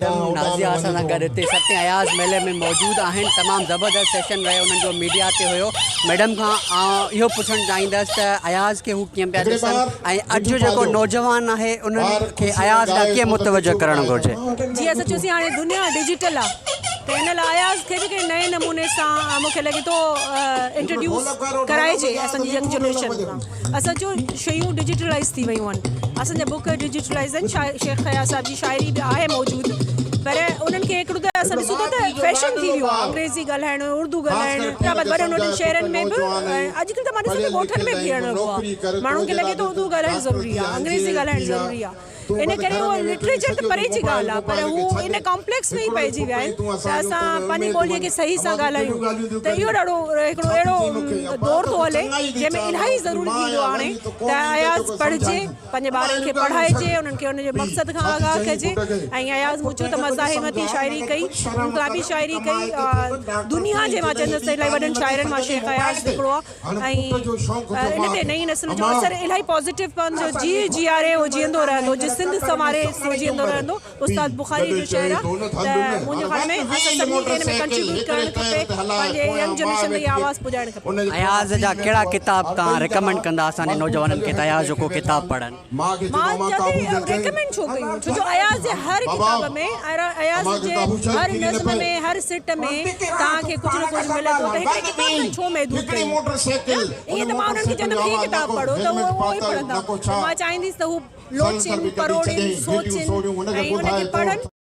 Madam Nazia اسان سان گڏ هتي ستين اياز ميلي ۾ موجود آهن تمام زبردست سيشن رهيو انهن جو ميڊيا تي هيو ميڊم کان آئون اهو پڇڻ چاهيندس ته اياز کي هو ڪيئن پيا ڏسن ۽ اڄ جو جيڪو نوجوان آهي انهن کي اياز ڏانهن ڪيئن متوجه ڪرڻ گهرجي. جي اسان چيوسين هاڻي دنيا ڊجيٽل آ ته ان لاء اياز کي به ڪنهن نئين نموني سان مون کي لڳي ٿو انٽروڊيوس ڪرائجي اسان جي ينگ جنريشن سان اسان جو شيون ڊجيٽلائز ٿي ويون آهن اسان جا بڪ ڊجيٽلائز آهن شيخ اياز صاحب جي شاعري به آهي موجود پر انهن کي هڪڙو ته اسان ڏسون ٿا ته فيشن ٿي ويو آهي انگريزي ڳالهائڻ اردو ڳالهائڻ وڏن وڏن شهرن ۾ به اڄڪلهه ته مان ڏسان ٿي ڳوٺن ۾ به ٿيڻ لڳو آهي ماڻهن کي لڳي ٿو اردو ڳالهائڻ ضروري آهي انگريزي ڳالهائڻ ضروري آهي ان ڪري اهو لٽريچر ته پري جي ڳالهه آهي پر هو ان ڪامپليڪس ۾ ئي پئجي ويا آهن ته اسان پنهنجي ٻوليء کي صحيح سان ڳالهايون ته اهو ڏاڍو هڪڙو اهڙو دور ٿو هلي جنهن ۾ الاهي ضروري ٿي ويو آهي هاڻي ته اياز پڙهجي پنهنجي ٻارن کي پڙهائجي انهن کي ان جي مقصد کان آگاهه ڪجي ۽ اياز مون چيو ته مزاحمتي شاعري ڪئي انقلابي شاعري ڪئي دنيا جي مان چوندس ته الاهي وڏن شاعرن مان شيخ اياز هڪڙو آهي ۽ ان تي نئين نسل جو اثر الاهي پازيٽو پوندو جو جيء جياري اهو جيئندو رهندو جي سنڌ سنواري سو جيئندو رهندو استاد بخاري جو شعر آهي ته منهنجي خيال ۾ اسان سڀني کي ان ۾ ڪنٽريبيوٽ ڪرڻ کپي پنهنجي ينگ جنريشن تائين آواز پڄائڻ کپي. اياز جا ڪهڙا ڪتاب توهان ريڪمينڊ ڪندا اسان جي نوجوانن کي ته اياز جو ڪو ڪتاب پڙهن. مان چوان ٿي ريڪمينڊ ڇو ڪيون ڇو جو اياز جي هر ڪتاب ۾ اياز جي هر نظم ۾ هر سٽ ۾ توهان کي ڪجهه نه ڪجهه ملي ٿو ته هڪڙي ڪتاب تائين ڇو محدود ڪيون ائين ته مان انهن کي چوندم هي ڪتاب پڙهو ته اهو اهو ئي پڙهندا ته مان چاهينديس ته هو لوچين پروڙين سوچين ۽ ان کي پڙهن.